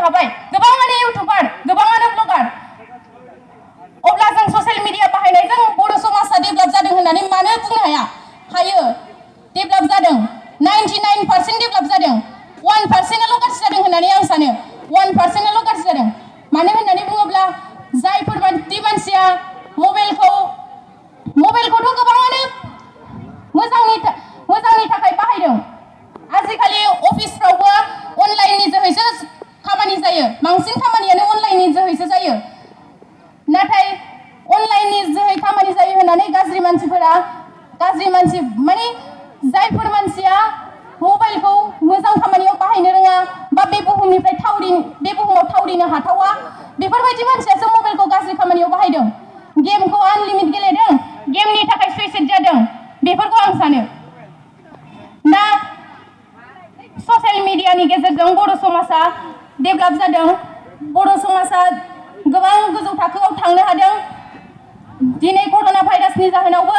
हाबाय गोबाङानो इउटुबार गोबाङानो ब्लगार अब्ला जों ससियेल मिडिया बाहायनायजों बर' समाजा डेभेलप जादों होननानै मानो बुंनो हाया हायो डेभेलप जादों 99% डेभेलप जादों 1%ल' गाज्रि जादों होननानै आं सानो 1%ल' गाज्रि जादों मानो होननानै बुङोब्ला जायफोर मानसिया मबाइलखौथ' गोबाङानो मोजांनि थाखाय बाहायदों आजिखालि अफिसफ्रावबो अनलाइननि जोहैसो खामानि जायो बांसिन खामानियानो अनलाइननि जोहैसो जायो नाथाय अनलाइननि जोहै खामानि जायो होननानै गाज्रि मानसि माने जायफोर मानसिया मबाइलखौ मोजां खामानियाव बाहायनो रोङा बा बे बुहुमाव थावरिनो हाथावा बेफोरबायदि मानसियासो मबाइलखौ गाज्रि खामानियाव बाहायदों गेमखौ आनलिमिट गेलेदों गेमनि थाखाय सुइसाइड जादों बेफोरखौ आं सानो दा ससियेल मिडियानि गेजेरजों बर' समाजा डेभेलप जादों बर' समाजा गोबां गोजौ थाखोआव थांनो हादों दिनै कर'ना भाइरासनि जाहोनावबो